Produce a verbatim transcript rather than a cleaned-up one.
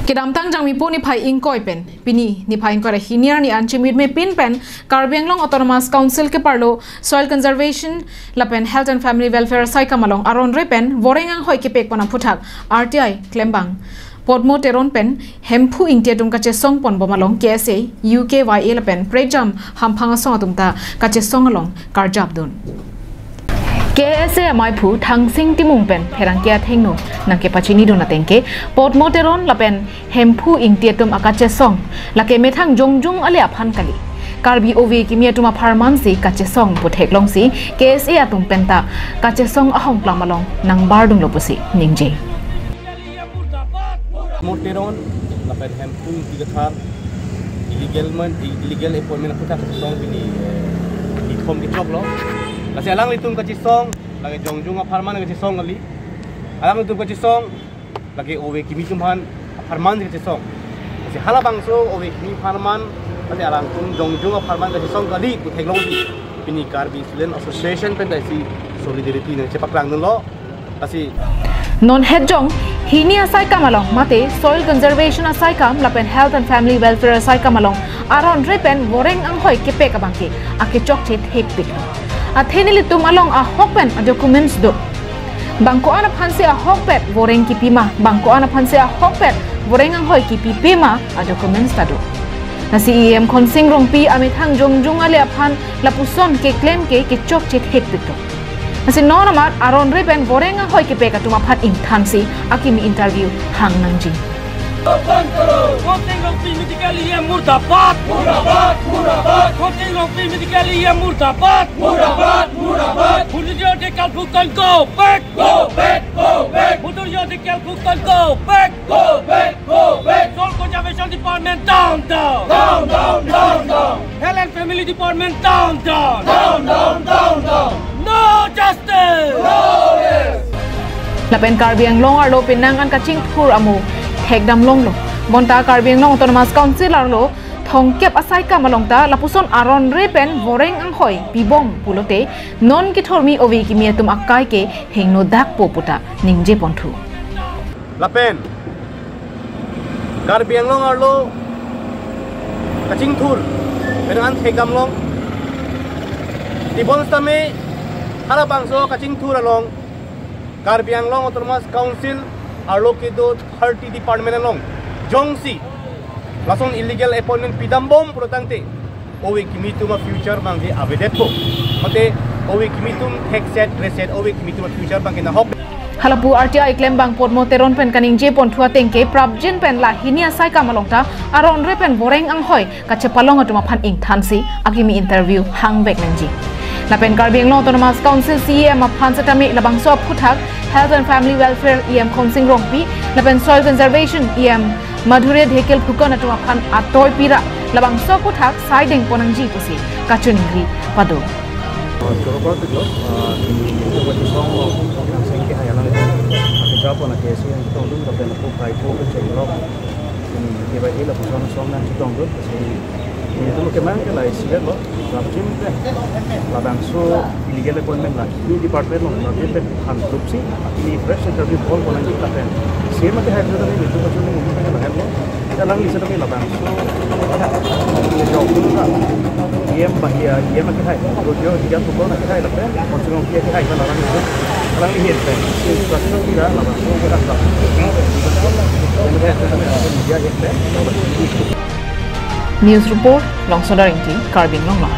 Kedamtang Jangmipo niphai ingkoi pen pini niphai ingkoi ra hini arni an chimit me pin pen Karbi Anglong Autonomous Council keparlo Soil Conservation lapen Health and Family Welfare asaikam along aron re pen voreng anghoi kepek pon aphuthak R T I klembang Podmo Teron pen Hemphu Ingti atum kachesong pon bom along K S A, U K Y A lapen prekjam hamphang asong atum ta kachesong along karjap dun. K S A amaiphu Thangsing Timung pen pherangke athengno nangkepachini dun ateng ke Podmo Teron lapen Hemphu Ingti atum akachesong lake methang jongjung ale aphan kali. Karbi ove kimi atum apharman si kachesong pu theklongsi K S A atum penta kachesong ahongklam along nangbardunlo pusi ningje. Podmo Teron lapen Hemphu Ingti kethar illegal man, illegal appointment aphuthak kachesong pini, eh, nithom kechoklo. Lasi alanglitum kachesong lake jongjung apharman kachesong kali. Alanglitum kachesong lake ove kimi atum aphan apharman kachesong. Lasi halabangso ove kimi apharman, lasi alangtum jongjung apharman kachesong kali pu theklongsi pini Karbi Student Association pen ta isi solidarity nangchepaklang dunlo. Lasi non hetjong hini asaikam along mate Soil Conservation asaikam lapen Health and Family Welfare asaikam along aron re pen voreng anghoi kepek abangke akechokche thekpik. Athe nelitum along ahok pen adocuments do. Bang ko-an aphan si ahokpet voreng kipima, bang ko-an aphan si ahokpet voreng anghoi kipipema adocuments ta do. Lasi E M Khonsing Rongpi amethang jongjung ale aphan lapuson keklem ke kechokche thekpik do. Lasi non amat aron re pen voreng anghoi kepek atum aphan ingthansi akimi interview hang nangji. Khonsing Rongpi Medical E M murdabad! Murdabad! Murdabad! Khonsing Rongpi Medical E M murdabad! Murdabad! Murdabad! Hudur jodi kalphukan, go back! Go back! Go back! Hudur jodi kalphukan, go back! Go back! Go back! Soil Conservation Department down, down! Down, down, down, down! Health and Family Department down, down! Down, down, down, down! No justice! No rest! Lapen Karbi Anglong arlo penang an kachingthur amo thekdam longlo. Bonta Karbi Anglong Autonomous Council arlo thomkep asaikam along ta lapuson aron re pen voreng anghoi pibom pulote non kethormi ove kimi atum akai ke hingno dakpo puta ningje ponthu. Lapen Karbi Anglong arlo kachingthur penang an thekdam long. Tebonsitame halabangso kachingthur along Karbi Anglong Autonomous Council arlo kedo thirty department along jongsi lason illegal appointment pidam bom pulotangte ove kimi atum a-future abangke avedetpo. Mate ove kimi atum thekset reset ove kimi atum a-future abangke nahok. Halapu R T I klembang Podmo Teron pen kaningje ponthu ateng ke prapjin pen la hini asaikam along ta aron re pen voreng anghoi kachepalong atum aphan ingthansi akimi interview hangvek nangji. Lapen Karbi Anglong Autonomous Council C E M aphan setame labangso aphuthak Health and Family Welfare E M Khonsing Rongpi lapen Soil Conservation E M Madhurya Dhekial Phukan atum aphan atoi pira labangso aphuthak saideng pon nangji pusi kachiningri pado. Choro parpiklo, ah, ini itu bagi song lo, yang sengke hai alang itu, aku jawab anak kesi yang kita untuk tapi aku kai ko ke chenglok, ini kita bagi lah pusong song nang citong tu, kasi ini itu mungkin mang ke lah isi lo, prapjin pen labangso illegal appointment la hini department along prapjin pen han group si ini fresh interview call pon nangji lapen C M akehai setame itu kachiningri mungkin kan lo. Alangli setame labangso jok dun ta E M ba ya E M akehai, Madhurya Dhekial Phukan akehai lapen Khonsing Rongpi akehai kan alangli, alangli ahin pen instruction pira labangso ke dak labangso E M akehai setame media ahin pen. News report, Longsodar Ingti, Karbi Anglong.